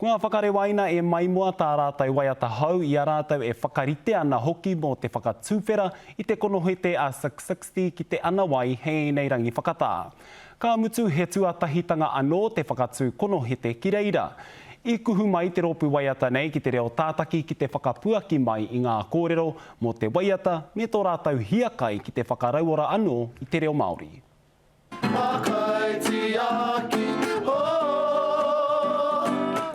Kua whakarewaina e Maimoa tā rātou waiata hou i a rātou e whakarite ana hoki mō te whakatuwhera i te konohete a Six60 ki Te Anawai hei ēnei rangi whakatā. Ka mutu he tuatahitanga anō te whakatū konohete ki reira. I kuhu mai te rōpū waiata nei ki te reo tātaki ki te whakapuaki mai i ngā kōrero mō te waiata me tō rātou hiakai ki te whakarauora anō i te reo Māori.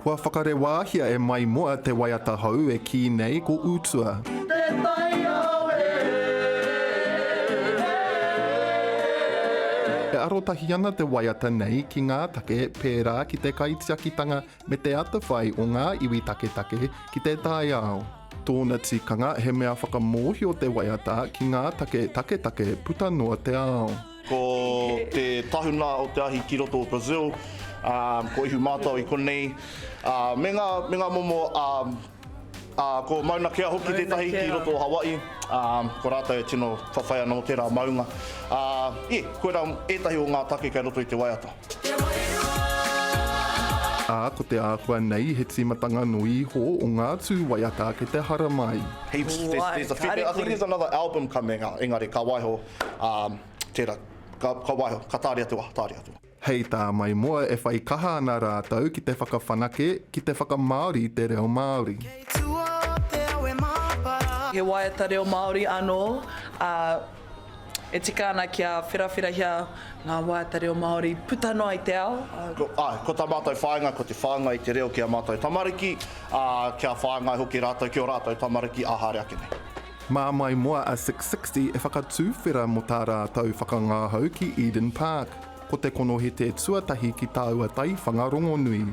Kua whakarewāhia e Maimoa te waiata hou e kī nei ko Utua. E arotahi ana te waiata nei ki ngā take pērā ki te kaitiakitanga me te atawhai o ngā iwi taketake ki te taiao. Tōna tikanga he mea whakamōhio te waiata ki ngā take taketake puta noa te ao. Ko te tahuna o te ahi ki roto o Brazil, ā, ko Ihumātao i konei, ā, me ngā, me ngā momo, ā, ā, ko Mauna Kea hoki tētahi ki roto o Hawaii, ā, ko rātou e tino whawhai ana mō tērā maunga. Ā, ie, koirā ētahi o ngā take kei roto i te waiata. Ā, ko te āhua nei he tīmatanga noa iho o ngā tū waiata kei te haramai. Heaps, there's, there's a fair bit, I think there's another album coming out, engari ka waiho, ā, tērā, ka, ka waiho, ka tāria te wā, tāria te wā. Hei tā Maimoa e whai kaha ana rātou ki te whakawhanake, ki te whakamāori i te reo Māori. He waiata reo Māori anō, ā, E tika ana kia wherawherahia ngā waiata reo Māori puta noa i te ao. Āe, ko tā mātou whāinga ko te whāngai i te reo ki ā mātou tamariki, ā, kia whāngai hoki rātou ki ō rātou tamariki ā haere ake nei. Mā Maimoa a 660 e whakatuwhera mō tā rātou whakangahau ki Eden Park. Ko te konohete tuatahi ki tāua taiwhanga rongonui.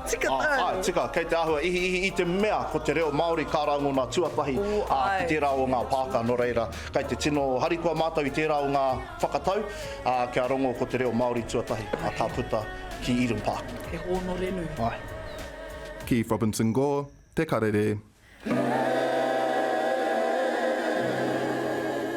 Tika tāu. Āe, tika, kei te āhua ihiihi i te mea ko te reo Māori ka rangona tuatahi ki tērā o ngā pāka, nō reira, kei te tino harikoa mātou i tērā o ngā whakatau, ā, kia rongo ko te reo Māori tuatahi, ā, ka puta ki Eden Park. He hōnore nui. Āe. Keith Robinson-Gore, Te Karere.